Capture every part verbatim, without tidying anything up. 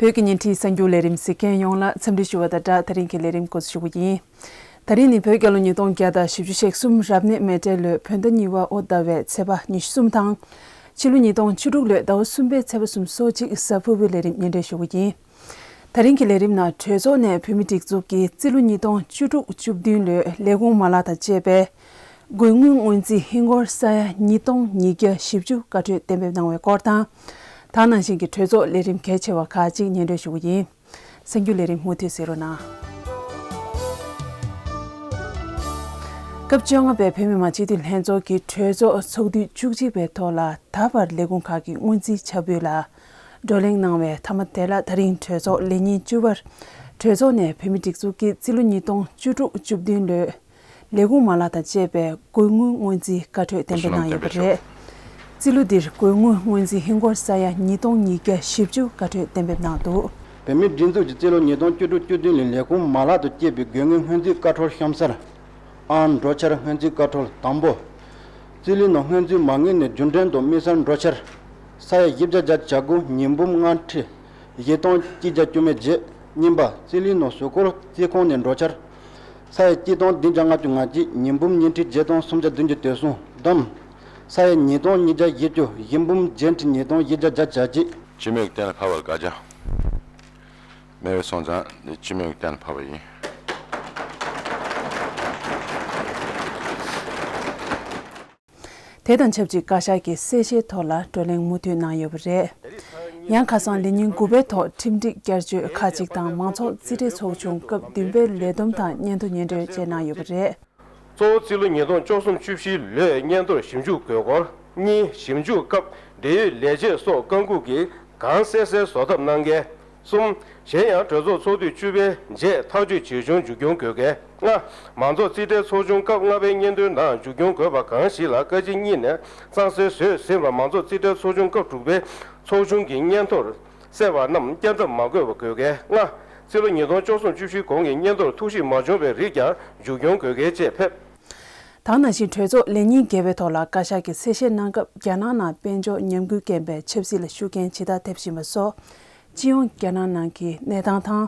བོད་ཀྱི་བརྙན་འཕྲིན་གསར་འགྱུར་ལས་རིམ་གཟིགས་མཁན་ཡོངས་ལ་འཚམས་འདྲི་ཞུ་བ་དང་སྦྲགས། ད་རིང་གི་ལས་རིམ་འགོ་འཛུགས་ཞུ་གི་ཡིན། ད་རིང་ནི་བོད་རྒྱལ་ལོ་ཉིས་སྟོང་བརྒྱ་དང་བཞི་བཅུ་ཞེ་གསུམ་རབ་གནས་མེ་སྤྲེལ་ལོའི་བོད་ཟླ་གཉིས་པ་དབོ་ཟླ་བའི་ཚེས་པ་ཉི་ཤུ་གསུམ་དང་། ཕྱི་ལོ་ཉིས་སྟོང་བཅུ་དྲུག་ལོའི་ཟླ་བ་གསུམ་པའི་ཚེས་པ་སོ་གཅིག་གཟའ་ཕུར་བུའི་ལས་རིམ་སྙན་སྒྲོན་ཞུ་གི་ཡིན། ད་རིང་གི་ལས་རིམ་ནང་གྲོས་ཚོགས་ནས་བོད་མིའི་སྒྲིག་འཛུགས་ཀྱི་རྩིས་ལོ་ཉིས་སྟོང་བཅུ་དྲུག་བཅུ་བདུན་ལོའི་ལས་ཁུངས་མ་ལག་དང་བཅས་པའི་དགོས་དངུལ་སྔོན་རྩིས་ཧིན་སྒོར་ས་ཡ་ཉིས་སྟོང་ཉིས་བརྒྱ་བཞི་བཅུ་བཀའ་འཁྲོལ་གཏན་འབེབས་གནང་བའི་སྐོར་དང་། ད་ག་ནང་བཞིན་གྱི་གྲོས་ཚོགས་ལས་རིམ་གལ་ཆེ་བ་ཁག་ཅིག་སྙན་སྒྲོན་ཞུ་གི་ཡིན། གསར་འགྱུར་ལས་རིམ་མུ་མཐུད་གཟིགས་རོགས་གནང་། སྐབས་བཅོ་ལྔ་པའི་བོད་མི་མང་སྤྱི་འཐུས་ལྷན་ཚོགས་ཀྱི་གྲོས་ཚོགས་ཚོགས་དུས་བཅུ་གཅིག་པའི་ཐོག་ལ་ད་བར་ལས་ཁུངས་ཁག་གི་སྔོན་རྩིས་ཆ་བུ་ལ་བགྲོ་གླེང་གནང་བའི་མཐའ་མ་དེ་ལ་ད་རིང་གྲོས་ཚོགས་ལས་ཉིན་བཅུ་པར་གྲོས་ཚོགས་ནས་བོད་མིའི་སྒྲིག་འཛུགས་ཀྱི་རྩིས་ལོ་ཉིས་སྟོང་བཅུ་དྲུག་བཅུ་བདུན་ལོའི་ལས་ཁུངས་མ་ལག་དང་བཅས་པའི་དགོས་དངུལ་སྔོན་རྩིས་བཀའ་འཁྲོལ་གཏན་འབེབས་གནང་ཡོད་པ་རེད། རྩིས་ལོ་འདིར་དགོས་དངུལ་སྔོན་རྩིས་ཧིན་སྒོར་ས་ཡ་ཉིས་སྟོང་ཉིས་བརྒྱ་བཞི་བཅུ་བཀའ་འཁྲོལ་གཏན་འབེབས་གནང་འདུག། བོད་མིའི་སྒྲིག་འཛུགས་ཀྱི་རྩིས་ལོ་ཉིས་སྟོང་བཅུ་དྲུག་བཅུ་བདུན་ལོའི་ལས་ཁུངས་མ་ལག་ཏུ་སྐྱེས་པའི་དགོས་དངུལ་སྔོན་རྩིས་བཀའ་འཁྲོལ་གཤམ་གསལ། ཨང་འགྲོ་འཆར་སྔོན་རྩིས་བཀའ་འཁྲོལ་དང་པོ། རྩིས་ལོའི་ནང་སྔོན་རྩིས་མ་དངུལ་ནས་རྒྱུན་ལྡན་དུ་དམིགས་བསལ་འགྲོ་འཆར། ས་ཡ་བཞི་བརྒྱ་བརྒྱད་ཅུ་གྱ་དགུ། ཉིས་འབུམ་ལྔ་ཁྲི་བཞི་སྟོང་གཅིག་བརྒྱ་བཅུ་མེད་བརྒྱད། གཉིས་པ། རྩིས་ལོའི་ནང་གཟུགས་སྐོར་རྩིས་ཁོངས་ནས་འགྲོ་འཆར། ས་ཡ་གཅིག་སྟོང་བདུན་བརྒྱ་ལྔ་བཅུ་ང་གཅིག། ཉིས་འབུམ་ཉིས་ཁྲི་བརྒྱད་སྟོང་སུམ་བརྒྱ་བདུན་ཅུ་དོན་གསུམ་བསྡོམས། ས་ཡ་ཉིས་སྟོང་ཉིས་བརྒྱ་བཞི་བཅུ། བཞི་འབུམ་བརྒྱད་ཁྲི་ཉིས་སྟོང་བཞི་བརྒྱ་བརྒྱད་ཅུ་གྱ་གཅིག། སྤྱི་མོས་གཏན་ལ་ཕབ་པར་བཀའ་རྒྱ། སྨེ་བའི་སོང་ཙང་འདི་སྤྱི་མོས་གཏན་ལ་ཕབ་པ་ཡིན། དེ་དང་ཆབས་ཅིག་བཀའ་ཤག་གི་གསལ་བཤད་ཐོག་ལ་བགྲོ་གླེང་མུ་མཐུད་གནང་ཡོད་པ་རེད། ཡང་ཁ་སང་ལས་ཉིན་དགུ་པའི་ཐོག་ཁྲིམས་སྒྲིག་བསྐྱར་བཅོས་ཁག་ཅིག་དང་མང་ཚོགས་རྩིས་ཁྲའི་ཚོགས་ཆུང་སྐབས་བདུན་པའི་ལས་བསྡོམས་དང་སྙན་ཐོ་སྙན་སྒྲོན་བཅས་གནང་ཡོད་པ་རེད། གཙོ་བོ་རྩིས་ལོ་ཉིས་སྟོང་བཅུ་གསུམ་བཅུ་བཞིའི་ལོའི་སྙན་ཐོར་ཞིབ་འཇུག་དགོས་སྐོར། གཉིས། ཞིབ་འཇུག་སྐབས་འབྲེལ་ཡོད་ལས་བྱེད་སོགས་བཀའ་འགུག་གིས་གང་གསལ་གསལ་བཟོ་ཐབས་གནང་གལ། གསུམ། གཞན་ཡང་གྲོས་ཚོགས་ཚོགས་དུས་བཅུ་པའི་རྗེས་ཐག་གཅོད་ཇི་བྱུང་མཇུག་སྐྱོང་དགོས་གལ། ལྔ། མང་ཚོགས་རྩིས་ཁྲའི་ཚོགས་ཆུང་སྐབས་ལྔ་པའི་སྙན་ཐོའི་ནང་མཇུག་སྐྱོང་དགོས་པ་གང་ཞིག་ལ་བཀའ་སྤྱི་གཉིས་ནས་གཙང་སེལ་བཟོས་ཟིན་པ། མང་ཚོགས་རྩིས་ཁྲའི་ཚོགས་ཆུང་སྐབས་དྲུག་པའི་ཚོགས་ཆུང་གི་སྙན་ཐོར་གསལ་བ་རྣམས་བསྐྱར་ཟློས་མ་དགོས་པ་དགོས་གལ། ལྔ། རྩིས་ལོ་ཉིས་སྟོང་བཅུ་གསུམ་བཅུ་བཞིའི་གོང་གི་སྙན་ཐོར་ཐོར་ཞིག་མ་བྱུང་བའི་རིགས་ཀྱང་མཇུག་སྐྱོང་དགོས་གལ་བཅས་ཕེབས། ད་ག་ནང་བཞིན་གྲོས་ཚོགས་ལས་ཉིན་བརྒྱད་པའི་ཐོག་ལ་བཀའ་ཤག་གིས་གསལ་བཤད་གནང་སྐབས་རྒྱ་ནག་ནང་དཔལ་འབྱོར་ཉམས་རྒུད་རྐྱེན་པས་ཆབ་སྲིད་ལ་ཤུགས་རྐྱེན་ཇི་ལྟར་ཐེབས་བཞིན་པ་སོགས་སྤྱི་ཡོངས་རྒྱ་ནག་ནང་གི་གནས་སྟངས་དང་།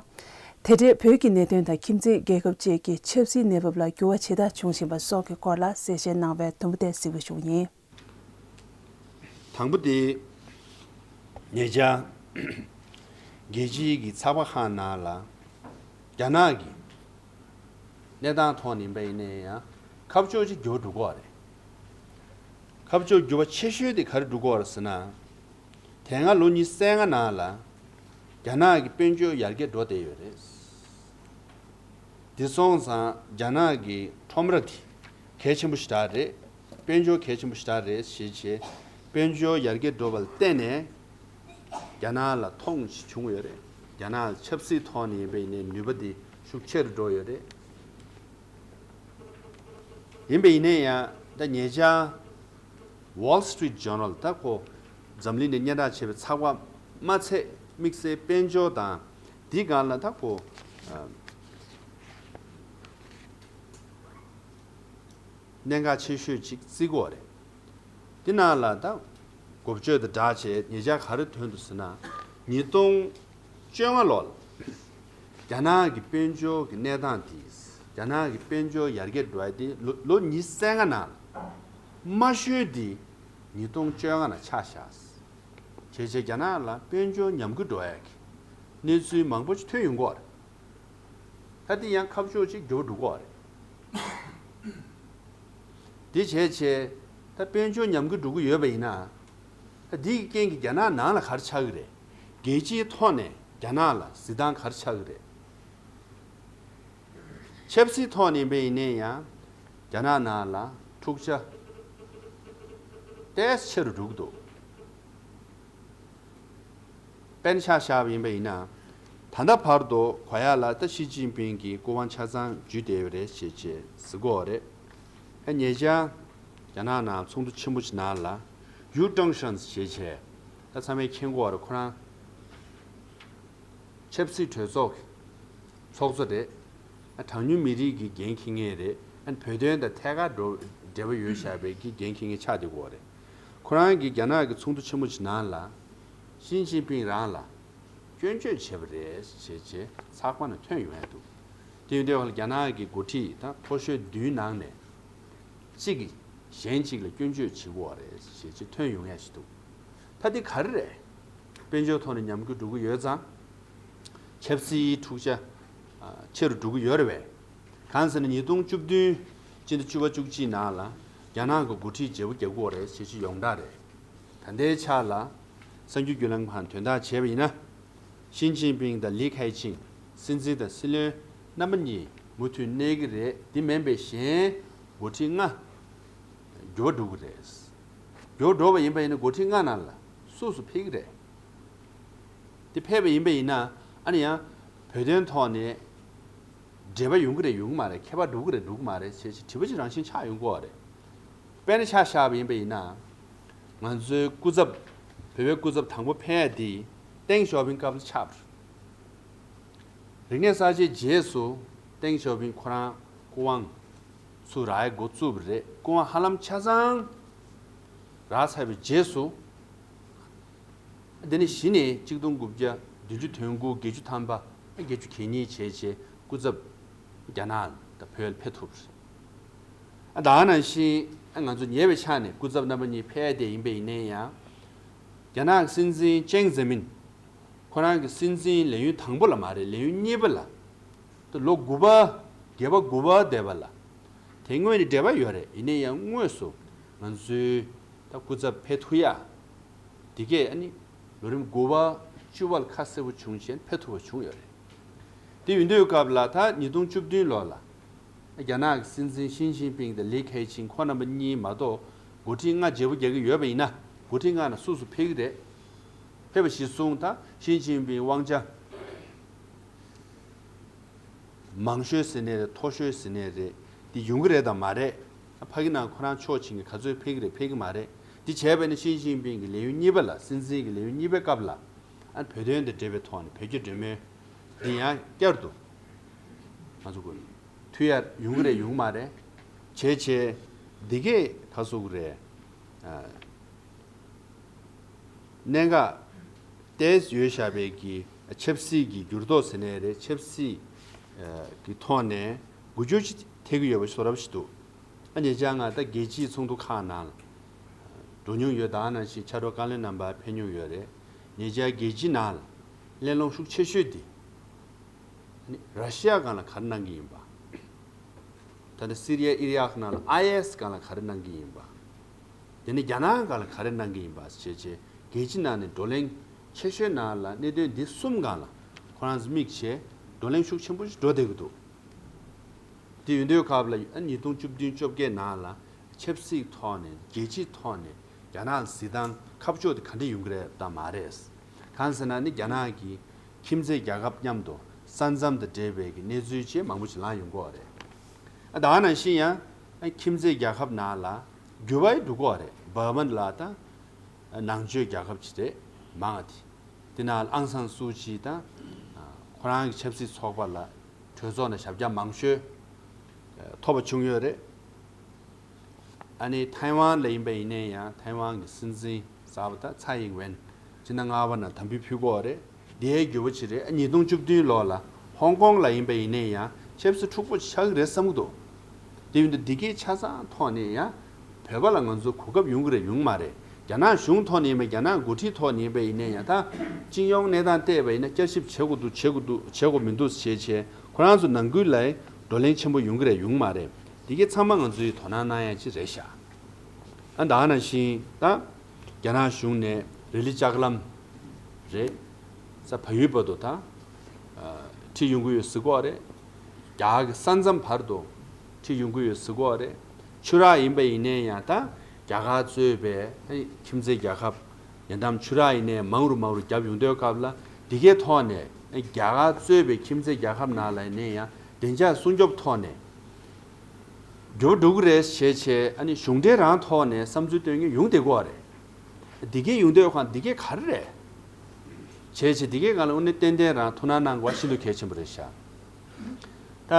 དེ་འབྲེལ་བོད་ཀྱི་གནད་དོན་དང་ཁྱིམ་མཚེས་རྒྱལ་ཁབ་བཅས་ཀྱི་ཆབ་སྲིད་གནས་བབ་ལ་འགྱུར་བ་ཇི་ལྟར་འབྱུང་བཞིན་པ་སོགས་ཀྱི་སྐོར་ལ་གསལ་བཤད་གནང་བའི་དུམ་བུ་དེ་གཟིགས་རོགས་ཞུ་བ་ཡིན། དང་པོ་དེ། ཉེ་ཆར། རྒྱལ་སྤྱིའི་གི་ཚགས་པར་ཁག་ནང་ལ། རྒྱ་ནག་གི་གནས་སྟངས་ཐོག་ནས་ཡིན་པ་ཡིན་ན་ཡང་ཁ་ཕྱོགས་ཅིག་འགྱུར་བ་འགྲོ་གི་ཡོད་རེད། ཁ་ཕྱོགས་འགྱུར་བ་ཆེ་ཤོས་དེ་ག་རེ་འགྲོ་གི་ཡོད་རེད་ཟེར་ན། དེ་སྔ་ལོ་ཉི་ཤུ་རྩ་ལྔ་ནང་ལ་རྒྱ་ནག་གི་དཔལ་འབྱོར་ཡར་རྒྱས་འགྲོ་བསྡད་ཡོད་རེད། དེ་སོང་ཙང་རྒྱ་ནག་གི་ཁྲོམ་ར་དེ་གལ་ཆེན་པོ་ཞེ་དྲག་རེད། དཔལ་འབྱོར་གལ་ཆེན་པོ་ཞེ་དྲག་རེད་ཞེས་བྱས། དཔལ་འབྱོར་ཡར་རྒྱས་འགྲོ་བ་ལ་བརྟེན་ནས་རྒྱ་ནག་ལ་མཐོང་ཞིག་བྱུང་ཡོད་རེད། རྒྱ་ནག་ལ་ཆབ་སྲིད་ཐོག་ནས་ཡིན་པ་ཡིན་ནའི་ནུས་པ་དེ་ཤུགས་ཆེ་རུ་འགྲོ་ཡོད་རེད། ཡིན་པ་ཡིན་ནའི་ཡང་ད་ཉེ་ཆར། Wall Street Journal ད་ཁོ་འཛམ་གླིང་ནས་སྙན་གྲགས་ཆེ་བའི་ཚགས་པར་མ་ཚད་དམིགས་བསལ་དཔལ་འབྱོར་དང་འདི་སྒང་ལ་ད་ཁོ་ཨ་གནད་འགག་ཆེ་ཤོས་ཅིག་བརྩི་གི་ཡོད་རེད། འདི་ནང་ལ་ད་འགོ་བརྗོད་དང་སྦྲགས་བྱས་ཉེ་ཆར་ག་རེ་ཐོན་འདུག་ཟེར་ན། ཉིས་སྟོང་བཅོ་ལྔ་ལོར་རྒྱ་ནག་གི་དཔལ་འབྱོར་གྱི་གནས་སྟངས་དེ། རྒྱ་ནག་གི་དཔལ་འབྱོར་ཡར་རྒྱས་འགྲོ་ཡ་དེ་ལོ་ལོ་ཉི་ཤུ་རྩ་ལྔ་ནང་ལ་དམའ་ཤོས་དེ་ཉིས་སྟོང་བཅོ་ལྔ་ལ་ཆགས་བཞག་བྱས་བྱས་རྒྱ་ནག་ལ་དཔལ་འབྱོར་ཉམས་རྒུད་འགྲོ་ཡ་གི་གནས་ཚུལ་མང་པོ་ཞིག་ཐོན་ཡོང་གི་ཡོད་རེད། ད་དེ་ཡང་ཁ་ཕྱོགས་གཅིག་འགྱུར་བ་འགྲོ་གི་ཡོད་རེད། དེ་བྱས་བྱས་ད་དཔལ་འབྱོར་ཉམས་རྒུད་འགྲོ་གི་ཡོད་པ་ཡིན་ན། ད་དེ་གི་རྐྱེན་གྱིས་རྒྱ་ནག་ནང་ལ་ག་རེ་ཆགས་ཀྱི་རེད། རྒྱལ་སྤྱིའི་ཐོག་ནས་རྒྱ་ནག་ལ་གཟིགས་སྟངས་ག་རེ་ཆགས་ཀྱི་རེད། ཆབ་སྲིད་ཐོག་ནས་ཡིན་པ་ཡིན་ན་ཡང་རྒྱ་ནག་ནང་ལ་འཁྲུག་ཆ་ཏོག་ཙམ་ཆེ་རུ་འགྲོ་གི་འདུག་དཔེར་ན་ཆ་བཞག་པ་ཡིན་པ་ཡིན་ན། ད་ལྟ་བར་དུ་གོ་ཡག་ལ་ད་ཞི་ཅིན་ཕིང་གིས་སྐུ་དབང་ཆ་ཚང་བརྒྱུད་བསྡད་ཡོད་རེད་ཅེས་བྱས་ཟེར་གྱི་ཡོད་རེད། ཨ་ཉེ་ཆར་རྒྱ་ནག་ནང་ཚོགས་འདུ་ཆེན་པོ་ཞིག་ནང་ལ་ཡུའུ་ཀྲང་ཧྲན་ཞེས་བྱས། ད་ཚང་མས་མཁྱེན་གྱི་ཡོད་རེད། ཁོ་རང་ཆབ་སྲིད་གྲོས་ཚོགས་ཀྱི་ཚོགས་གཙོ་རེད། ཨ་གྲངས་ཉུང་མི་རིགས་ཀྱི་འགན་འཁྱེར་མཁན་རེད། ཨ་བོད་དོན་དང་ཐད་ཀར་འགྲོ་འབྲེལ་བ་ཡོད་བཞག་པའི་གི་འགན་འཁྱེར་མཁན་ཆགས་བསྡད་ཀྱི་ཡོད་རེད། ཁོ་རང་གིས་རྒྱ་ནག་གི་ཚོགས་འདུ་ཆེན་མོ་ཞིག་ནང་ལ་ཞི་ཅིན་ཕིང་རང་ལ། སྐྱོན་བརྗོད་བྱས་པ་རེད་ཅེས་བྱས་ཚགས་པར་ནང་ཐོན་ཡོང་ཡ་འདུག་དེ་ཡིན་དུས་རྒྱ་ནག་གི་འགོ་ཁྲིད་དང་མཐོ་ཤོས་བདུན་ནང་ནས་གཅིག་གིས་གཞན་གཅིག་ལ་སྐྱོན་བརྗོད་བྱེད་དགོས་པ་རེད་ཅེས་བྱས་ཐོན་ཡོང་ཡ་ཞིག་འདུག་ད་འདི་ག་རེ་རེད། དཔལ་འབྱོར་ཐོག་ནས་ཉམས་རྒུད་འགྲོ་གི་ཡོད་ཙང་། ཆབ་སྲིད་འཁྲུག་ཆ་ཆེ་རུ་འགྲོ་གི་ཡོད་རེད་པས། གང་ཟེར་ན་ཉིས་སྟོང་བཅུ་བདུན་སྤྱི་ཟླ་བཅུ་པ་བཅུ་གཅིག་ནང་ལ་རྒྱ་ནག་གི་འགོ་ཁྲིད་བརྗེ་པོ་རྒྱག་དགོས་རེད་ཞེས་ཞུ་ཡོངས་གྲགས་རེད། ད་ལྟའི་ཆ་ལ་གསར་འགྱུར་བརྒྱུད་ལམ་ཁག་དོན་དག་བྱས་པ་ཡིན་ན། ཞི་ཅིན་ཕིང་དང་ལི་ཁེ་ཆིང་སྲིད་འཛིན་དང་སྲིད་བློན་རྣམ་པ་གཉིས་མུ་མཐུད་གནས་ཀྱི་རེད། འདི་མིན་པའི་གཞན་འགོ་ཁྲིད་ལྔ་འགྱུར་བ་འགྲོ་གི་རེད། འགྱུར་བ་འགྲོ་བ་ཡིན་པ་ཡིན་ན་འགོ་ཁྲིད་ལྔ་ནང་ལ་སུ་སུ་ཕེབས་ཀྱི་རེད། དེ་ཕེབས་པ་ཡིན་པ་ཡིན་ན་ཨ་ནི་ཡང་བོད་དོན་ཐོག་ནས་འབྲེལ་བ་ཡོང་གི་རེད་ཡོང་གི་མ་རེད། ཁྱད་པར་འགྲོ་གི་རེད་འགྲོ་གི་མ་རེད་ཅེས་དྲི་བ་ཅིག་རང་བཞིན་ཆགས་ཡོང་གི་ཡོད་རེད། དཔེར་ན་ཆ་བཞག་པ་ཡིན་པ་ཡིན་ན། ང་ཚོའི་སྐུ་ཚབ་བོད་པའི་སྐུ་ཚབ་དང་པོ་ཕེབས་ཡ་དེ་ཏེང་ཞའོ་ཕིང་སྐབས་ལ་ཆགས་པ་རེད། རིག་གནས་གསར་བརྗེའི་རྗེས་སུ་ཏེང་ཞའོ་ཕིང་ཁོ་རང་སྐུ་དབང་ཚུར་རག་ཡ་འགོ་བཙུགས་པ་རེད། སྐུ་དབང་ཧ་ལམ་ཆ་ཚང་རག་ཚར་བའི་རྗེས་སུ། དེ་ནས་གཞི་ནས་གཅིག་སྟོང་དགུ་བརྒྱ་བདུན་ཅུ་དོན་དགུ་བརྒྱད་ཅུ་ཐམ་པ་བརྒྱད་ཅུ་གྱ་གཉིས་བྱས་བྱས་སྐུ་ཚབ་རྒྱ་ནག་དང་བོད་ལ་ཕེབས་ཐུབ་རེད། ཨ་ད་ག་ནང་བཞིན་ཨ་ང་ཚོ་ཉེ་བའི་ཆ་ནས་སྐུ་ཚབ་རྣམ་པ་གཉིས་ཕེབས་ཡ་དེ་ཡིན་པ་ཡིན་ནའི་ཡང་། རྒྱ་ནག་གི་སྲིད་འཛིན་ཅེང་ཙེ་མིན་ཁོ་རང་གི་སྲིད་འཛིན་ལས་ཡུན་དང་པོ་ལ་མ་རེད། ལས་ཡུན་གཉིས་པ་ལ། ད་ལོ་དགུ་པ་བརྒྱད་པ་དགུ་པ་བསྡད་པ་ལ། དེ་སྔོན་ནས་འབྲེལ་བ་ཡོད་རེད། ཡིན་ནའི་ཡང་དངོས་སུ་ང་ཚོའི་ད་སྐུ་ཚབ་ཕེབས་ཐུབ་ཡ། འདི་གས་ཨ་ནི་ལོ་རིམ་དགུ་པ་བཅུ་པ་ལ་ཁ་གསལ་པོ་བྱུང་བྱས་ཕེབས་ཐུབ་པ་བྱུང་ཡོད་རེད། དེ་ཡིན་དུས་སྐབས་ལ་ད་ཉིས་སྟོང་བཅུ་བདུན་ལོ་ལ་རྒྱ་ནག་གི་སྲིད་འཛིན་ཞི་ཅིན་ཕིང་དང་ལི་ཁེ་ཆིང་ཁོ་རྣམ་པ་གཉིས་མ་གཏོགས་འགོ་ཁྲིད་ལྔ་བརྗེ་པོ་རྒྱག་གི་ཡོད་པ་ཡིན་ན་འགོ་ཁྲིད་ལྔ་ནང་སུ་སུ་ཕེབས་ཀྱི་རེད། ཕེབས་པ་གཞིར་བཟུང་ད་ཞི་ཅིན་ཕིང་དབང་ཆ་མང་ཤོས་ཟེར་ནའི་རེད། མཐོ་ཤོས་ཟེར་ནའི་རེད། འདི་ཡོང་གི་རེད་དང་མ་རེད། ཕ་གི་ནང་ཁོ་རང་ཕྱོགས་གཅིག་ནས་ག་ཚོད་ཕེབས་ཀྱི་རེད་ཕེབས་ཀྱི་མ་རེད། འདི་བྱས་པས་ན་ཞི་ཅིན་ཕིང་གི་ལས་ཡུན་གཉིས་པ་ལ་སྲིད་འཛིན་གྱི་ལས་ཡུན་གཉིས་པའི་སྐབས་ལ་ཨ་བོད་དོན་དང་འབྲེལ་བའི་ཐོག་ནས་བོད་རྒྱ་འབྲེལ་མོལ་འདི་ཡང་བསྐྱར་དུ་ང་ཚོ་ཀུན་མཐུད་ཡ་ཡོང་གི་རེད་ཡོང་གི་མ་རེད། བྱས་བྱས་འདི་གས་ད་སུ་གི་རེད། གནད་འགག་ཏེས་ཡོད་བཞག་པའི་གི་ཆབ་སྲིད་ཀྱི་འགྱུར་ལྡོག་ཟེར་ནའི་རེད། ཆབ་སྲིད་ཀྱི་ཐོག་ནས་འགུལ་སྐྱོད་ཅིག་ཐེབས་ཀྱི་ཡོད་པ་བཟོ་འདྲ་ཞིག་འདུག་ཨ་ཉེ་ཆར་ང་ད་རྒྱལ་སྤྱིའི་ཚོགས་འདུ་ཁག་ནང་ལ་འགྲོ་མྱོང་ཡོད། ད་ག་ནང་བཞིན་ཕྱག་རོགས་བཀའ་བློན་རྣམ་པ་ཕེབས་མྱོང་ཡོད་རེད། ཉེ་ཆར་རྒྱལ་སྤྱི་ནང་ལ་གླེང་སློང་ཤུགས་ཆེ་ཤོས་འདི། ནི་ར་ཤི་ཡ་སྒང་ལ་ག་རེ་གནང་གི་ཡིན་པ། ད་ནི་སི་རི་ཡ་ཨི་རག་ནང་ལ་ཨའི་ཨེ་སི་སྒང་ལ་ག་རེ་གནང་གི་ཡིན་པ། དེ་ནི་རྒྱ་ནག་སྒང་ལ་ག་རེ་གནང་གི་ཡིན་པ་བྱས་བྱས་རྒྱལ་སྤྱི་ནང་ནས་བགྲོ་གླེང་ཆེ་ཤོས་ནང་ལ་གནད་དོན་འདི་གསུམ་སྒང་ལ་ཁོ་རང་ཚོ་དམིགས་བྱས་བགྲོ་གླེང་ཤུགས་ཆེན་པོ་ཞིག་འགྲོ་བསྡད་ཀྱི་འདུག་དེ་ཡིན་དུས་སྐབས་ལ་ཨ་ཉིས་སྟོང་བཅུ་བདུན་བཅོ་བརྒྱད་ནང་ལ་ཆབ་སྲིད་ཐོག་ནས་རྒྱལ་སྤྱིའི་ཐོག་ནས་རྒྱ་ནག་ལ་གཟིགས་སྟངས་ཁ་ཕྱོགས་དེ་ག་འདྲ་ཡོང་གི་རེད་དང་མ་རེད། གང་ཟེར་ན་ནི་རྒྱ་ནག་གི་ཁྱིམ་མཚེས་རྒྱལ་ཁབ་མཉམ་དུ་ས་མཚམས་དང་འབྲེལ་བའི་གི་གནས་ཚུལ་ཆེས་མང་པོ་ཞིག་ལངས་ཡོང་གི་ཡོད་རེད། ཨ་ད་ག་ནང་བཞིན་ཡང་ཨ་ཁྱིམ་མཚེས་རྒྱལ་ཁབ་ནང་ལ་འགྱུར་བ་འགྲོ་གི་ཡོད་རེད། འབར་མ་ལ་ད་ནང་ཆོས་རྒྱལ་ཁབ་ཅིག་རེད་མང་ང་དེ། དེ་ནང་ཨང་སང་སུའུ་ཅི་དང་ཁོ་རང་གི་ཆབ་སྲིད་ཚོགས་པ་ལ་གྲོས་ཚོགས་ནང་ཞབས་བཀྱག་མང་ཤོས་ཐོབ་པ་བྱུང་ཡོད་རེད། ཨ་ནི་ཐའེ་ཝན་ལ་ཡིན་པ་ཡིན་ནའི་ཡང་ཐའེ་ཝན་གྱི་སྲིད་འཛིན་གསར་པ་ད་ཚའེ་ཡིང་ཝེན་ཕྱི་ཟླ་ལྔ་པ་ནང་དམ་འབུལ་ཕུལ་གྱི་ཡོད་རེད། འདིའི་འགྱུར་བ་ཅིག་རེད། ཨ་ཉིས་སྟོང་བཅུ་བདུན་ལོ་ལ་ཧོང་ཀོང་ལ་ཡིན་པ་ཡིན་ནའི་ཡང་ཆབ་སྲིད་འཁྲུག་པོ་ཆགས་ཀྱི་རེད་བསམ་གྱི་འདུག་དེ་ཡིན་དུས་འདི་གའི་ཆ་ཚང་ཐོག་ནས་ཡང་བོད་པ་ལ་ང་ཚོ་གོ་སྐབས་ཡོང་གི་རེད་ཡོང་གི་མ་རེད། རྒྱ་ནག་གཞུང་ཐོག་ནས་ཡིན་པ་རྒྱ་ནག་འགོ་ཁྲིད་ཐོག་ནས་ཡིན་པ་ཡིན་ནའི་ཡང་ད་སྤྱི་ཡོངས་གནས་སྟངས་བལྟས་པ་ཡིན་ན་བསྐྱར་ཞིབ་བྱེད་དགོས་འདུག་བྱེད་དགོས་འདུག་བྱེད་དགོས་མི་འདུག་ཞེས་བྱས་ཁོ་རང་ཚོ་ནང་ཁུལ་ལ་བགྲོ་གླེང་ཆེན་པོ་ཡོང་གི་རེད་ཡོང་གི་མ་རེད། འདི་གའི་ཚང་མ་ང་ཚོས་དོ་སྣང་གནང་ཡ་ཅིག་རེད་ཤག་ཨ་ད་ག་ནང་བཞིན་ད་རྒྱ་ནག་གཞུང་ནས་རི་ལི་ལྕགས་ལམ་རེད་ས་བལ་ཡུལ་བར་དུ་ད་ཁྲིད་ཡོང་གི་ཡོད་ཟེར་གྱི་ཡོད་རེད། རྒྱ་གར་གྱི་ས་མཚམས་བར་དུ་ཁྲིད་ཡོང་གི་ཡོད་ཟེར་གྱི་ཡོད་རེད། ཆུ་རགས་ཡིན་པ་ཡིན་ནའི་ཡང་ད་རྒྱ་གར་གཙོས་པའི་ཁྱིམ་མཚེས་རྒྱལ་ཁབ་ཡིན་ནའི་ཆུ་རགས་ཡིན་ནའི་མང་རུ་མང་རུ་བརྒྱབ་ཡོང་དུས་སྐབས་ལ་འདི་གའི་ཐོག་ནས་རྒྱ་གར་གཙོས་པའི་ཁྱིམ་མཚེས་རྒྱལ་ཁབ་ནང་ལ་ཡིན་ནའི་ཡང་བདེ་འཇགས་སྲུང་སྐྱོབ་ཐོག་ནས། འགྱུར་བ་འགྲོ་གི་རེད་ཞེས་བྱས་ཨ་ནི་གཞུང་འབྲེལ་རང་ཐོག་ནས་བསམ་ཚུལ་སྟོན་མཁན་ཡོང་བསྡད་ཀྱི་ཡོད་རེད། འདི་གའི་ཡོང་དུས་ཁོང་འདི་གའི་ག་རེ་རེད། བྱས་བྱས་འདི་གའི་སྒང་ལ་དངོས་གནས་ཏན་ཏན་རང་ཐུགས་སྣང་གནང་དགོས་པ་ཤིན་ཏུ་གལ་ཆེན་པོ་རེད་ཤག་ད་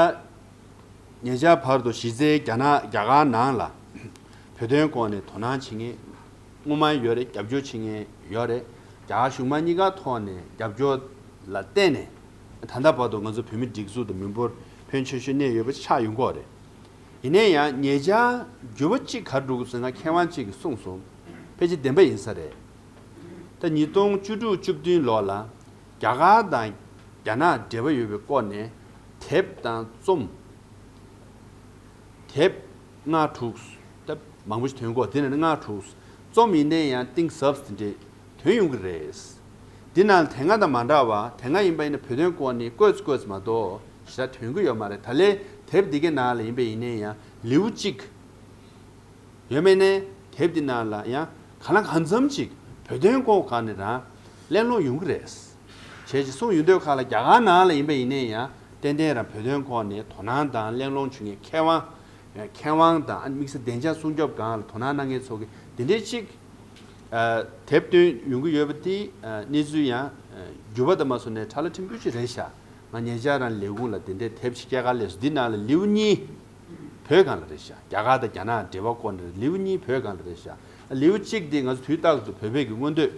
ཉེ་ཆར་བར་དུ་གཞི་རྩའི་རྒྱ་ནག་རྒྱ་གར་ནང་ལ་བོད་དོན་སྐོར་ནས་དོ་སྣང་བྱེད་མཁན་སྔོན་མ་ཡོད་རེད། རྒྱབ་སྐྱོར་བྱེད་མཁན་ཡོད་རེད། རྒྱ་གར་གཞུང་མང་གཉིས་ཀ་ཐོག་ནས་རྒྱབ་སྐྱོར་ ལ་བརྟེན་ནས་ད་ལྟ་བར་དུ་ང་ཚོ་བོད་མི་སྒྲིག་འཛུགས་དང་མི་འབོར་ཕོན་ཆེ་ཤོས་གནས་ཡོད་པ་ཆགས་ཡོང་གི་ཡོད་རེད། ཡིན་ན་ཡང་ཉེ་ཆར་འགྱུར་བ་གཅིག་ག་རེ་འགྲོ་གི་ཟེར་ན། མཁས་དབང་གཅིག་གིས་གསུངས་སོང་། ཕལ་ཆེར་བདེན་པ་ཡིན་ས་རེད། ད་ཉིས་སྟོང་བཅུ་དྲུག་བཅུ་བདུན་ལོ་ལ་རྒྱ་གར་དང་རྒྱ་ནག་འབྲེལ་བ་ཡོད་པའི་སྐོར་ནས་དེབ་དང་རྩོམ། དེབ་ལྔ་དྲུག་ད་མང་པོ་ཞིག་ཐོན་གོ། དེ་ནས་ལྔ་དྲུག་རྩོམ་ཡིན་ནའི་ཡང་གཏིང་ཟབ་ཟིན་འདྲ་ཐོན་ཡོང་གི་རེད། འདི་ནང་དེ་སྔ་དང་མ་འདྲ་བ། དེ་སྔ་ཡིན་པ་ཡིན་ན་བོད་དོན་སྐོར་ནས་བཀོད་བཀོད་མ་གཏོགས་ཞེ་དྲག་ཐོན་གི་ཡོད་མ་རེད། ད་ལན་དེབ་འདི་གའི་ནང་ལ་ཡིན་པ་ཡིན་ནའི་ཡང་ལེའུ་གཅིག་ཡོད་མེད་ནས་དེབ་འདི་ནང་ལ་ཡང་གང་ལ་གང་འཚམ་ཅིག་བོད་དོན་སྐོར་སྒང་ནས་རང་གླེང་སློང་ཡོང་གི་རེད། བྱས་ཅིག་གསུངས་ཡོང་དུས་ཁ་ལ་རྒྱ་གར་ནང་ལ་ཡིན་པ་ཡིན་ནའི་ཡང་ཏན་ཏན་རང་བོད་དོན་སྐོར་ནས་དོ་སྣང་དང་གླེང་སློང་བྱེད་མཁན་མཁས་དབང་། མཁས་དབང་དང་དམིགས་བསལ་བདེ་འཇགས་སྲུང་སྐྱོབ་སྒང་ལ་དོ་སྣང་གནང་མཁན་ཚོ་གི་དེ་འདྲའི་ཅིག་དེབ་བཏོན་ཡོང་གི་ཡོད་པ་དེ་གནས་ཚུལ་ཡང་འགྱུར་བ་དང་མ་སོང་ནས་ཁྲ་ལ་ཕྲན་བུ་ཅིག་རེད་ཤག་ང་ཉེ་ཆར་རང་ལས་ཁུངས་ལ་དེ་འདྲའི་དེབ་ཅིག་སྐྱེལ་ག་སླེབས་སོང་། འདི་ནང་ལ་ལེའུ་གཉིས་བོད་སྒང་ལ་རེད་ཤག་རྒྱ་གར་དང་རྒྱ་ནག་འབྲེལ་བ་སྐོར་ནས་ལེའུ་གཉིས་བོད་སྒང་ལ་རེད་ཤག་ལེའུ་གཅིག་འདི་ང་ཚོ་དུས་རྟག་ཏུ་བོད་པའི་གི་མངོན་འདོད།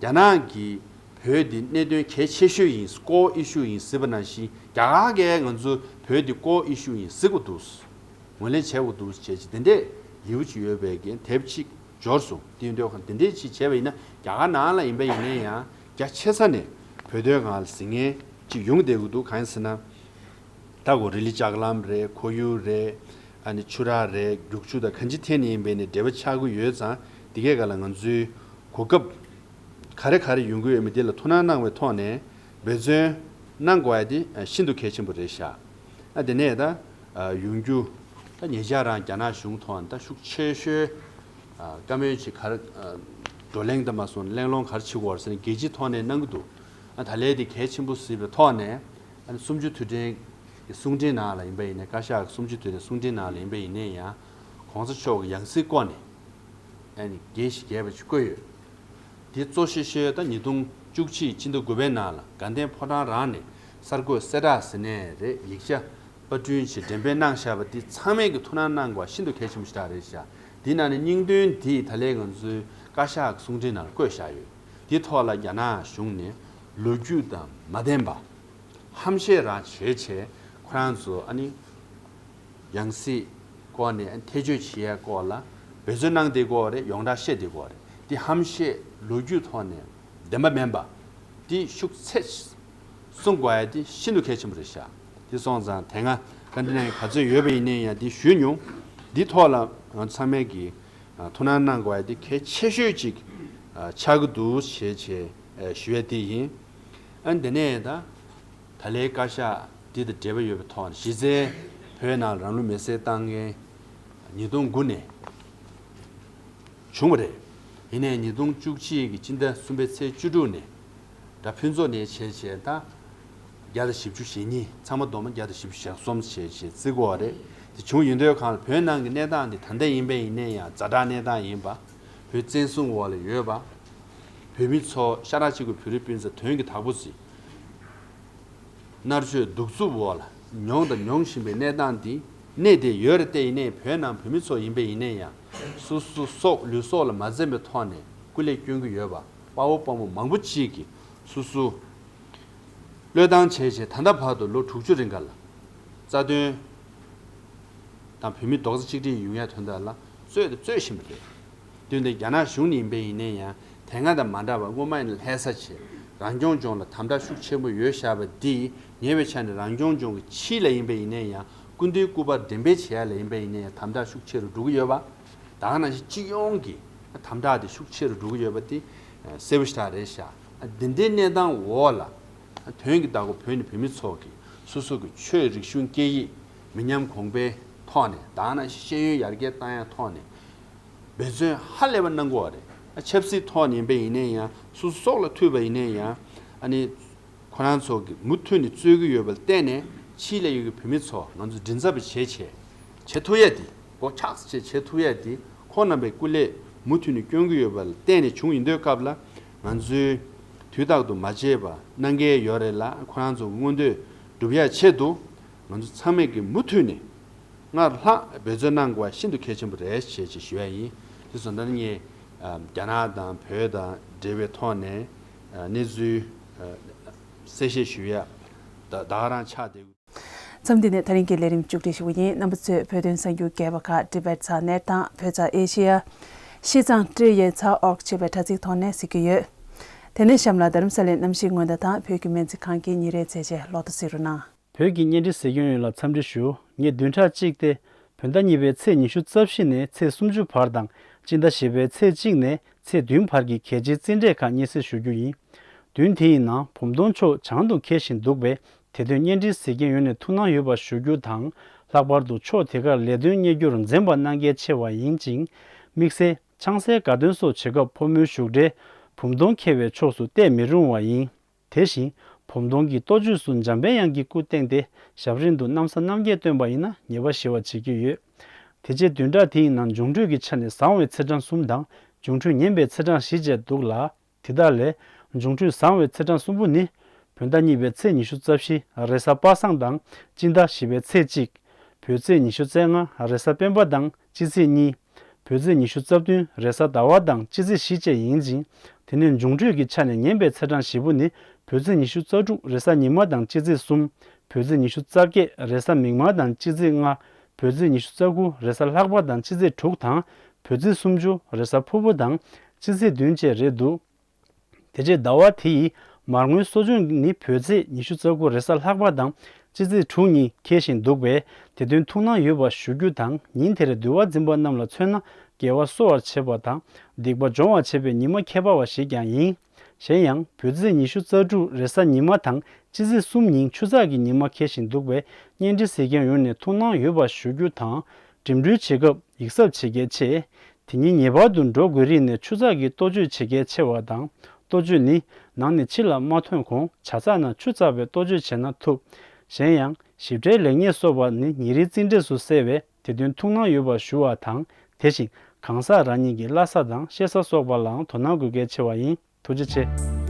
རྒྱ་ནག་གིས་བོད་འདི་གནད་དོན་གལ་ཆེ་ཤོས་ཡིན། core issue ཡིན་ཟེར་བ་ནང་བཞིན། རྒྱ་གར་གྱིས་ང་ཚོ་བོད་འདི་core issue ཡིན་ཟེར་གྱི་འདུག་ངོས་ལེན་བྱེད་དགོས་འདུག་བྱས་ཅིག་དེ་འདྲས་ལེའུ་ཅིག་ཡོད་པའི་གི་དེབ་ཅིག་འབྱོར་སོང་། དེ་ཡིན་དུས་ཁ་དེ་འདྲས་ཅིག་བྱས་པ་ཡིན་ན། རྒྱ་གར་ནང་ལ་ཡིན་པ་ཡིན་ན་ཡང་རྒྱ་ཆེ་ས་ནས་བོད་དོན་སྒང་ལ་གཟིགས་མཁན་ཅིག་ཡོང་བསྡད་ཀྱི་འདུག་གང་ཡིན་ཟེར་ན། ད་གོ་རི་ལི་ལྕགས་ལམ་རེད། ཁོར་ཡུག་རེད། ཨ་ནི་ཆུ་རགས་རེད། རྒྱུག་ཆུ་དང་གང་ཅི་ཐད་ནས་ཡིན་པའི་ནས་འབྲེལ་བ་ཆགས་ཀྱི་ཡོད་ཙང་། འདི་གའི་སྒང་ལ་ང་ཚོའི་གོ་སྐབས་ག་རེ་ག་རེ་ཡོང་གི་ཡོད་མེད་འདི་ལ་ཐུགས་སྣང་གནང་བའི་ཐོག་ནས་འབད་བརྩོན་གནང་དགོས་ཡ་དེ་ཤིན་ཏུ་གལ་ཆེན་པོ་རེད་ཤག་ཨ་དེ་ནས་ད་ཡོང་རྒྱུ་ད་ཉེ་ཆར་རང་རྒྱ་ནག་གཞུང་ཐོག་ནས་ད་ཤུགས་ཆེ་ཤོས་བཀའ་མོལ་ཅིག་ག་རེ་བགྲོ་གླེང་དང་མ་སོང་གླེང་སློང་ག་རེ་བྱེད་དགོས་རེད་ཟེར་ན། རྒྱལ་སྤྱིའི་ཐོག་ནས་གནང་གི་འདུག་ཨ་ད་ལན་དེ་གལ་ཆེན་པོ་གཟིགས་པའི་ཐོག་ནས། ཨ་ནི་གསུམ་བཅུ་དུས་དྲན་གྱི་གསུང་འཕྲིན་ནང་ལ་ཡིན་པ་ཡིན་ནའི། བཀའ་ཤག་གི་གསུམ་བཅུ་དུས་དྲན་གསུང་འཕྲིན་ནང་ལ་ཡིན་པ་ཡིན་ནའི་ཡང་། གོང་ས་མཆོག་གི་ཡང་སྲིད་སྐོར་ནས་ཨ་ནི་རྒྱས་ཤིང་རྒྱས་པ་ཅིག་བཀོད་ཡོད། དེ་གཙོ་ཆེ་ཤོས་ད་ཉིས་སྟོང་བཅུ་གཅིག་སྤྱི་ཟླ་དགུ་པའི་ནང་ལ་དགའ་ལྡན་ཕོ་བྲང་རང་ནས་གསར་འགོད་གསལ་བསྒྲགས་ཟེར་ནས་རེད། ཡིག་ཆ་པར་སྐྲུན་བྱས་འགྲེམས་སྤེལ་གནང་བཞག་པ་འདི་ཚང་མས་ཀྱི་ཐུགས་སྣང་གནང་དགོས་པ་ཤིན་ཏུ་གལ་ཆེན་པོ་ཞིག་རེད་ཤག་དེའི་ནང་ནས་སྙིང་དོན་འདི་ད་ལན་ང་ཚོའི་བཀའ་ཤག་གི་གསུང་འཕྲིན་ནང་ལ་བཀོད་བཞག་ཡོད། དེའི་ཐོག་ལ་རྒྱ་ནག་གཞུང་ནས་ལོ་རྒྱུས་དང་མ་ལྡན་པ། ཧམ་བཤད་རང་བྱས་བྱས་ཁོ་རང་ཚོ་ཨ་ནི་ཡང་སྲིད་སྐོར་ནས་ཐེ་བྱུས་བྱེད་ཡ་སྐོར་ལ་འབད་བརྩོན་གནང་བསྡད་ཀྱི་ཡོད་རེད། ཡོངས་གྲགས་བཤད་བསྡད་ཀྱི་ཡོད་རེད། འདི་ཧམ་བཤད་ལོ་རྒྱུས་ཐོག་ནས་བདེན་པ་མིན་པ་འདི་ཤུགས་ཚད་གསུང་དགོས་ཡ་འདི་ཤིན་ཏུ་གལ་ཆེན་པོ་རེད་ཤག་དེ་སོང་ཙང་དེ་སྔ་བཀའ་འདྲི་གནང་མཁན་ག་ཚོད་ཡོད་པ་ཡིན་ནའི་ཡང་འདི་ཞུས་མྱོང་། འདི་ཐོག་ལ་ང་ཚོ་ཚང་མས་ཀྱི་ཐུགས་སྣང་གནང་དགོས་ཡ་འདི་གལ་ཆེ་ཤོས་ཅིག་ཆགས་ཀྱི་འདུག་ཞེས་བྱས་ཞུ་ཡ་དེ་ཡིན། ཨ་ནི་དེ་ནས་ད་ད་ལན་བཀའ་ཤག་འདི་དང་འབྲེལ་བ་ཡོད་པའི་ཐོག་ནས་གཞི་རྩའི་བོད་ནང་ལ་རང་ལུས་མེར་སྲེག་བཏང་མཁན་ཉིས་སྟོང་དགུ་ནས་བྱུང་བ་རེད། ཡིན་ནའི་ཉིས་སྟོང་བཅུ་གཅིག་གི་སྤྱི་ཟླ་གསུམ་པའི་ཚེས་བཅུ་དྲུག་ནས་ད་ཕུན་ཚོགས་ནས་བྱས་བྱས་ད་བརྒྱ་དང་བཞི་བཅུ་ཞེ་གཉིས། ཚང་མ་བསྡོམས་ན་བརྒྱ་དང་བཞི་བཅུ་ཞེ་གསུམ་བྱས་བྱས་བརྩི་དགོས་པ་རེད། དེ་བྱུང་ཡོང་དུས་གང་ལ་བོད་ནང་གི་གནས་སྟངས་འདི་ད་ལྟ་ཡིན་པ་ཡིན་ནའི་ཡང་ཛ་དྲག་གནས་སྟངས་ཡིན་པ། བོད་བཙན་བཟུང་འོག་ལ་ཡོད་པ། བོད་མི་ཚོ་ཤ་ཁྲག་གཅིག་པའི་བོད་རིགས་སྤུན་ཟླ་དོན་གྱི་བདག་པོ་ཟིག་མནར་གཅོད་གདུག་རྩུབ་འོག་ལ་མྱོང་དང་མྱོང་བཞིན་པའི་གནས་སྟངས་འདི་གནས་བསྡད་ཡོད་རེད། དེ་ཡིན་ནའི་བོད་ནང་བོད་མི་ཚོ་ཡིན་པ་ཡིན་ནའི་ཡང་སོ་སོ་སྲོག་ལུས་སྲོག་ལ་མ་འཛེམ་པའི་ཐོག་ནས་སྐུ་ལས་བསྐྱོན་གྱི་ཡོད་པ། དཔའ་བོ་དཔའ་མོ་མང་པོ་ཅིག་གིས་སོ་སོ་བློས་བཏང་བྱས་བྱས་ད་ལྟ་བར་དུ་ལོ་དྲུག་ཅུ་རིང་ག་ལ་རྩ་དོན་དང་བོད་མི་རྡོག་རྩ་གཅིག་སྒྲིལ་ཡོང་ཡ་དོན་དག་ལ་རྩོད་དང་རྩོད་བཞིན་པ་རེད། དེ་འདི་རྒྱ་ནག་གཞུང་ནས་ཡིན་པ་ཡིན་ན་ཡང་དེ་སྔ་དང་མ་འདྲ་བར་སྔོན་མ་ཡིན་ན་ལྷ་ས་བྱས་རང་སྐྱོང་ལྗོངས་ལ་དམ་དྲག་ཤུགས་ཆེན་པོ་ཡོད་བཞག་པ་འདི་ཉེ་བའི་ཆར་ནས་རང་སྐྱོང་ལྗོངས་ཀྱི་ཕྱི་ལ་ཡིན་པ་ཡིན་ན་ཡང་སྐུ་མདུན་སྐུ་པར་འགྲེམས་སྤེལ་བྱེད་ཡ་ལ་ཡིན་པ་ཡིན་ན་ཡང་དམ་དྲག་ཤུགས་ཆེ་རུ་འགྲོ་གི་ཡོད་པ། ད་ག་ནང་བཞིན་སྤྱི་ཡོངས་ཀྱི་དམ་དྲག་དེ་ཤུགས་ཆེ་རུ་འགྲོ་གི་ཡོད་པ་དེ་གསལ་པོ་ཞེ་དྲག་རེད་ཤག་འདི་འདྲའི་གནས་སྟངས་འོག་ལ་དོན་གྱི་བདག་པོ་བོད་ནས་བོད་མི་ཚོ་གིས་སོ་སོ་གི་ཆོས་རིག་གཞུང་སྐད་ཡིག་མི་ཉམས་གོང་འཕེལ་ཐོག་ནས། ད་ག་ནང་བཞིན་ཤེས་ཡོན་ཡར་རྒྱས་བཏང་ཡ་ཐོག་ནས་འབད་བརྩོན་ཧ་ལས་པ་གནང་དགོས་པ་རེད། ཆབ་སྲིད་ཐོག་ནས་ཡིན་པ་ཡིན་ནའི་ཡང་། སོ་སོ་སྲོག་ལ་ཐུག་པ་ཡིན་ནའི་ཡང་། ཨ་ནི་ཁོ་རང་ཚོ་གིས་མུ་མཐུད་ནས་རྩོད་ཀྱི་ཡོད་པ་ལ་བརྟེན་ནས་ཕྱི་ལ་ཡོད་ཀྱི་བོད་མི་ཚོ་ང་ཚོ་མགྲིན་ཚབ་བྱེད་བྱེད་བྱེད་ཐུབ་ཡ་དེ། སྒོ་ཁྱག་ཙམ་བྱེད་བྱེད་ཐུབ་ཡ་དེ། ཁོང་རྣམ་པའི་སྐུ་ལས་མུ་མཐུད་ནས་སྐྱོན་གྱི་ཡོད་པ་ལ་བརྟེན་ནས་བྱུང་ཡིན་དུས་སྐབས་ལ། ང་ཚོས་དུས་རྟག་ཏུ་མ་བརྗེད་པ་གནང་གལ་ཡོད་རེད་ལ། ཁོ་རང་ཚོ་གི་མངོན་འདོད་སྒྲུབ་ཡ་ཆེད་དུ་ང་ཚོ་ཚང་མས་ཀྱི་མུ་མཐུད་ནས་སྔར་ལྷག་འབད་བརྩོན་གནང་དགོས་པ་ཤིན་ཏུ་གལ་ཆེན་པོ་རེད་ཅེས་ཅིག་ཞུ་ཡ་ཡིན། དེ་སོང་ཙང་ངས་རྒྱ་ནག་དང་བོད་དང་འབྲེལ་བའི་ཐོག་ནས་ གནས་ཚུལ་གསལ་བཤད་ཞུ་ཡ་ད་ག་རང་ཆགས་བསྡད། མཚམས་འདི་ནས་ད་རིང་གི་ལས་རིམ་མཇུག་སྒྲིལ་ཞུ་གི་ཡིན། རྣམ་པ་ཚོས་བོད་དོན་གསར་འགྱུར་རྒྱས་པ་ཁག་ཊི་བེཊ་ཚགས་ནེཊ་དང་བོད་ཚགས་ཨེ་ཤེ་ཡ། ཤིས་ཙང་ཀྲི་ཡེ་ཚགས་ཨོག་ཅེས་པའི་དྲ་ཚིགས་ཐོག་ནས་གཟིགས་ཀྱི་ཡོད། དེ་ནས་གཤམ་ལ་རྡ་རམ་ས་ལའི་གནམ་གཤིས་སྔོན་བརྡ་དང་བོད་ཀྱི་སྨན་རྩིས་ཁང་གི་ཉིན་རེའི་ཚད་ཆེན་ལོ་ཐོ་གཟིགས་རོགས་གནང་། བོད་ཀྱི་བརྙན་འཕྲིན་གཟིགས་སྐྱོང་ཡོངས་ལ་འཚམས་འདྲི་ཞུ། ངས་བདུན་ཕྲག་གཅིག་སྟེ། བོད་ཟླ་གཉིས་པའི་ཚེས་ཉི་ཤུ་རྩ་བཞི་ནས་ཚེས་སུམ་ཅུ་བར་དང་། སྤྱི་ཟླ་བཞི་པའི་ཚེས་གཅིག་ནས་ཚེས་བདུན་བར་གྱི་གལ་ཆེའི་རྩིས་འབྲས་ཁག་སྙན་སེང་ཞུ་རྒྱུ་ཡིན། བདུན་དེ་ཡི་ནང་བུམ་སྟོང་ཕྱོགས་བྱང་དུ་འཁེལ་བཞིན་འདུག་པས། དེ་དོན་བརྙན་འཕྲིན་གཟིགས་མཁན་ཡོངས་ནས་ཐུགས་སྣང་ཡོད་པ་ཞུ་རྒྱུ་དང་། ལྷག་པར་དུ་ཕྱོགས་དེ་གར་ལས་དོན་གཉེར་རྒྱུར་འཛེམ་པ་གནང་གལ་ཆེ་བ་ཡིན་ཅིང་། དམིགས་བསལ་ཆང་སའི་དགའ་སྟོན་སོགས་བྱེད་སྐབས་ཕོ་མོའི་བཞུགས་གྲལ་བུམ་སྟོང་འཁེལ་བའི་ཕྱོགས་སུ་གཏད་མི་རུང་བ་ཡིན། དེ་བཞིན་བུམ་སྟོང་གི་གཏོ་བཅོས་སུ་འཇམ་པའི་དབྱངས་ཀྱི་སྐུ་བསྟན་ཏེ་ཞབས་རིམ་དུ་གནམ་ས་སྣང་བརྒྱད་བཏོན་པ་ཡིན་ན་ཉེས་པ་ཞི་བ་བྱེད་ཀྱི་ཡོད། དེ་རྗེས་བདུན་ཕྲག་དེ་ཡི་ནང་འབྱུང་འཕྲོད་ཀྱི་ཆ་ནས་བཟང་བའི་ཚེས་གྲངས་གསུམ་དང་འབྱུང་འཕྲོད་ངན་པའི་ཚེས་གྲངས་བཞི་བཅས་འདུག་ལ། དེ་དག་ལས་འབྱུང་འཕྲོད་བཟང་བའི་ཚེས་གྲངས་གསུམ་པོ་ནི། བོད་ཟླ་གཉིས་པའི་ཚེས་ཉི་ཤུ་རྩ་བཞི་རེས་གཟའ་པ་སངས་དང་སྤྱི་ཟླ་བཞི་པའི་ཚེས་གཅིག་བོད་ཚེས་ཉི་ཤུ་རྩ་ལྔ་རེས་གཟའ་སྤེན་པ་དང་སྤྱི་ཚེས་གཉིས། བོད་ཚེས་ཉི་ཤུ་རྩ་བདུན་རེས་གཟའ་ཟླ་བ་དང་སྤྱི་ཚེས་བཞི་བཅས་ཡིན་ཅིང་། དེ་ནས་འབྱུང་འཕྲོད་ཀྱི་ཆ་ནས་ངན་པའི་ཚེས་གྲངས་བཞི་པོ་ནི། བོད་ཚེས་ཉི་ཤུ་རྩ་དྲུག་རེས་གཟའ་ཉི་མ་དང་སྤྱི་ཚེས་གསུམ། བོད་ཚེས་ཉི་ཤུ་རྩ་བརྒྱད་རེས་གཟའ་མིག་དམར་དང་སྤྱི་ཚེས་ལྔ། བོད་ཚེས་ཉི་ཤུ་རྩ་དགུ་རེས་གཟའ་ལྷག་པ་དང་སྤྱི་ཚེས་དྲུག་དང་། བོད་ཚེས་སུམ་ཅུ་རེས་གཟའ་ཕུར་བུ་དང་སྤྱི་ཚེས་བདུན་བཅས་རེད་འདུག་དེ་རྗེས་ཟླ་བ་དེ་ཡི་མར་ངོའི་གསོ་སྦྱོང་ནི་བོད་ཚེས་ཉི་ཤུ་རྩ་དགུ་རེས་གཟའ་ལྷག་པ་དང་སྤྱི་ཚེས་དྲུག་གཉིས་འཁེལ་བཞིན་འདུག་པས། དེ་དོན་ཐུགས་སྣང་ཡོད་པ་ཞུ་རྒྱུ་དང་། ཉིན་དེར་འདུལ་བ་འཛིན་པ་རྣམས་ལ་མཚོན་ན་དགེ་བ་གསོ་བར་བྱེད་པ་དང་སྡིག་པ་སྦྱོང་བར་བྱེད་པའི་ཉི་མ་ཁྱད་པར་བ་ཞིག་ཀྱང་ཡིན། གཞན་ཡང་བོད་ཚེས་ཉི་ཤུ་རྩ་དྲུག་རེས་གཟའ་ཉི་མ་དང་སྤྱི་ཚེས་གསུམ་ཉིན་ཆུ་ཚགས་ཀྱི་ཉི་མ་འཁེལ་བཞིན་འདུག་པས། བརྙན་འཕྲིན་གཟིགས་མཁན་ཡོངས་ནས་ཐུགས་སྣང་ཡོད་པ་ཞུ་རྒྱུ་དང་། འགྲིམ་འགྲུལ་བྱེད་སྐབས་ཡིག་ཚབ་བྱེད་གལ་ཆེ། དེ་ཉིན་ངེས་པར་དུ་འགྲོ་དགོས་རིགས་ནས་ཆུ་ཚགས་ཀྱི་གཏོ་བཅོས་བྱེད་གལ་ཆེ་བ་དང་། གཏོ་བཅོས་ནི་ནང་ནས་ཕྱི་ལ་མ་ཐོན་གོང་ཇ་ཚགས་ནང་ཆུ་བཙགས་པའི་གཏོ་བཅོས་བྱས་ན་ཐུབ། གཞན་ཡང་ཞིབ་ཕྲའི་ལེགས་ཉེས་སོགས་པ་ནི་ཉིན་རེའི་རྩིས་འབྲས་སུ་གསལ་བས། དེ་དོན་ཐུགས་སྣང་ཡོད་པ་ཞུ་བ་དང་། དེ་བཞིན་གང་ཟག་རང་ཉིད་ཀྱི་བླ་གཟའ་དང་གཤེད་གཟའ་སོགས་པ་ལའང་དོ་སྣང་དགོས་གལ་ཆེ་བ་ཡིན། ཐུགས་རྗེ་ཆེ།